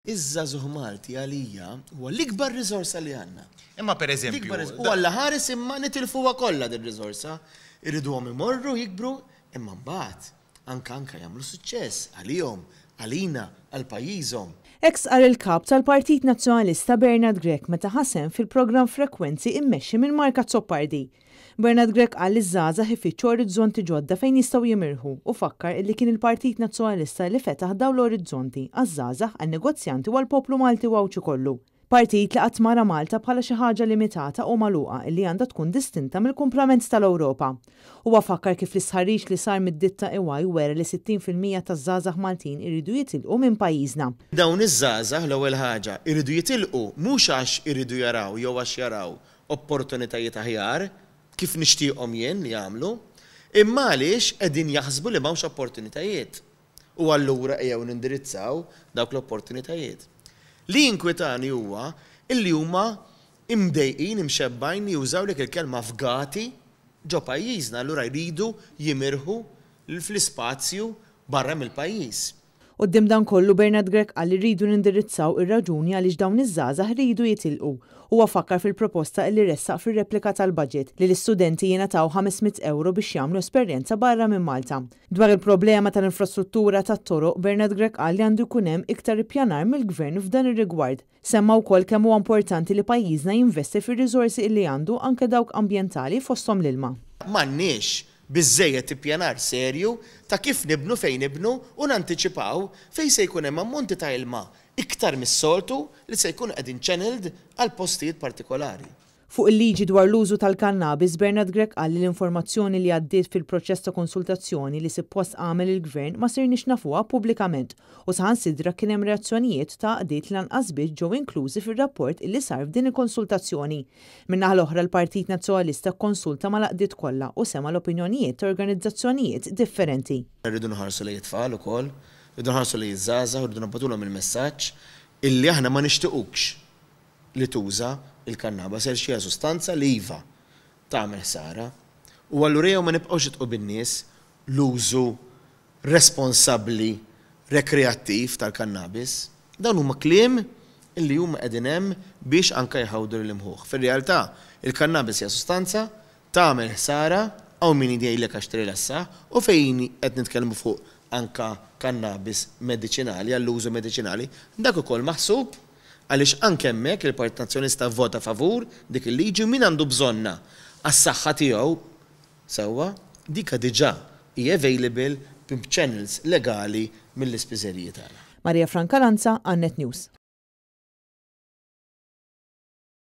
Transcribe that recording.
Iż-żagħżugħ Malti għalija huwa l-ikbar riżorsa li għandna. Imma per eżempju. U Alla ħares imma nitilfuha kollha din riżorsa. Irriduhom imorru jikbru imma mbagħad anke anke jagħmlu suċċess għalihom, għalina, għal pajjiżhom. Hekk stqarr il-Kap tal-Partit Nazzjonalista Bernard Grech meta ħa sehem fil-programm Frekwenzi immexxi minn Mark Azzopardi. Bernard Grech qal li ż-żgħażagħ ifittxu orizzonti ġodda fejn jistgħu jimirħu u fakkar illi kien il-Partit Nazzjonalista li fetaħ dawn l-orizzonti għaż-żgħażagħ, għan-negozjanti u għall-poplu Malti u Għawdxi kollu. Partit li qatt ma ra Malta bħala xi ħaġa limitata u magħluqa illi għandha tkun distinta mill-kumplament tal-Ewropa. Huwa fakkar kif l-istħarriġ li sar mid-ditta EY wera li 60% taż-żgħażagħ Maltin iridu jitilqu minn pajjiżna. Dawn iż-żgħażagħ l-ewwel ħaġa iridu jitilqu mhux għax iridu jaraw jew għax jaraw opportunitajiet aħjar, kif nixtieqhom jien li jagħmlu, imma għaliex qegħdin jaħsbu li m'hawnx opportunitajiet. U allura ejjew nindirizzaw dawk l-opportunitajiet. Li jinkwitani huwa illi huma imdejqin, imxebbgħin li jużawlek il-kelma fgati ġo pajjiżna, allura jridu jimirħu fl-ispazju barra mill-pajjiż. Quddiem dan kollu, Bernard Grech qal li rridu nindirizzaw ir-raġuni għaliex dawn iż-żgħażagħ iridu jitilqu. Huwa fakkar fil-proposta illi ressaq fir-replika tal-budget, li l-istudenti jingħataw 500 ewro biex jagħmlu esperjenza barra minn Malta. Dwar il-problema tal-infrastruttura tat-toroq, Bernard Grech qal li għandu jkun hemm iktar ippjanar mill-Gvern f'dan ir-rigward. Semma wkoll kemm huwa importanti li pajjiżna jinvesti fir-riżorsi illi għandu anke dawk ambjentali fosthom l-ilma. M'għandniex biżżejjed ippjanar serju ta' kif nibnu fejn nibnu u nantiċipaw fejn se jkun hemm ammonti ta' ilma iktar mis-soltu li se jkunu qegħdin channeled għal postijiet partikolari. Fuq il-liġi dwar l-użu tal-kannabis, Bernard Grech qal li l-informazzjoni li għaddiet fil-proċess ta' konsultazzjoni li suppost għamel il-Gvern ma sirniex nafuha pubblikament u saħansitra kien hemm reazzjonijiet ta' għaqdiet li lanqas biss ġew inklużi fir-rapport illi sar f'din il-konsultazzjoni. Min-naħa l-oħra l-Partit Nazzjonalista kkonsulta mal-għaqdiet kollha u sema' l-opinjonijiet ta' organizzazzjonijiet differenti. Irridu nħarsu lejn it-tfal ukoll, irridu nħarsu lejn iż-żgħażagħ, irridu nibgħatulhom il-messaġġ illi aħna ma nixtiqukx li tuża l-kannabas għaliex hija sustanza li iva tagħmel ħsara u allura ejjew ma nibqgħux nidħqu bin-nies l-użu responsabbli rekreattiv tal-kannabis. Dawn huma kliem illi huma qegħdin hemm biex anke jħawdu lill-imħuħ. Fir-realtà, il-kannabis hija sustanza tagħmel ħsara, hawn min jgħidlek għax tirrilassah u fejn qed nitkellmu fuq anke kannabis mediċinali għall-użu mediċinali, dak ukoll maħsub għaliex anke hemmhekk il-Partit Nazzjonalista vvota favur dik il-liġi u min għandu bżonnha għas-saħħa tiegħu sewwa, dika diġà hi available b'channels legali mill-ispiżeriji tagħna. Maria Francalanza, għal Net News.